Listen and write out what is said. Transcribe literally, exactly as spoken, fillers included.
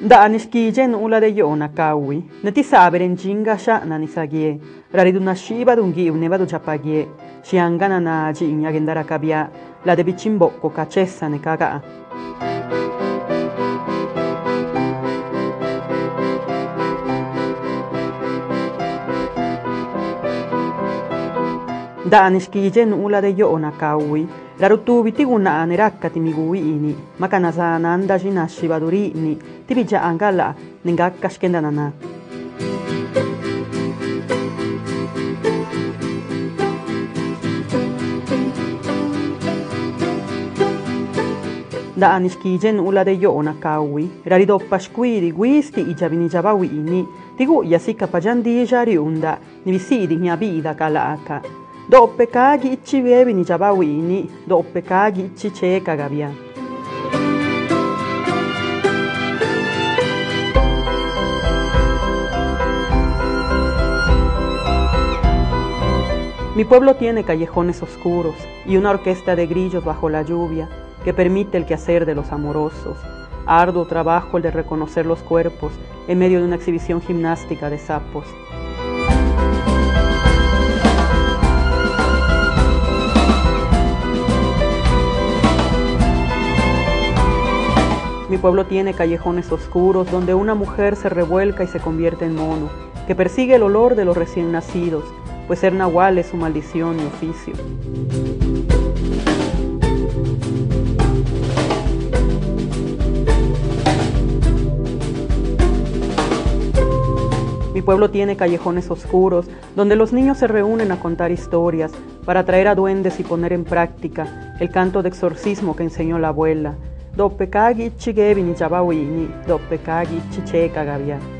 Ndaaniꞌ xquidxeꞌ nuu lade yoo nacahue, ne ti saabe rendxinga xhaꞌnaꞌ nisaguié, ra ridunaxhii badunguiiu ne badudxapaguiéꞌ. Xianga naná dxiiñaꞌ guendaracabiáꞌ lade bichimboꞌco ca chesa ne ca gaa. Ndaaniꞌ xquidxeꞌ nuu lade yoo nacahue, ra rutubi ti gunaa ne raca ti miguꞌ huiiniꞌ, maca nazá nanda xi naxhi baduriꞌniꞌ ti bidxaa nga laa ne ngaca xquendananá. Ndaaniꞌ xquidxeꞌ nuu lade yoo nacahue, ra ridopa xcuidiꞌ güi stiidxaꞌ binidxabaꞌ huiiniꞌ, ti guꞌyaꞌ sica pa dxandíꞌ xariuundaꞌ ni bisiidiꞌ jñabiidacaꞌ laacaꞌ. Doꞌpe ca guiꞌchiꞌ gueꞌ binidxabaꞌ huiiniꞌ, doꞌpe ca guiꞌchiꞌ checa gabiáꞌ. Mi pueblo tiene callejones oscuros y una orquesta de grillos bajo la lluvia que permite el quehacer de los amorosos. Arduo trabajo el de reconocer los cuerpos en medio de una exhibición gimnástica de sapos. Mi pueblo tiene callejones oscuros donde una mujer se revuelca y se convierte en mono, que persigue el olor de los recién nacidos, pues ser nahual es su maldición y oficio. Mi pueblo tiene callejones oscuros donde los niños se reúnen a contar historias para atraer a duendes y poner en práctica el canto de exorcismo que enseñó la abuela. Doꞌpe ca guiꞌchiꞌ gueꞌ binidxabaꞌ huiiniꞌ, doꞌpe ca guiꞌchiꞌ checa gabiáꞌ.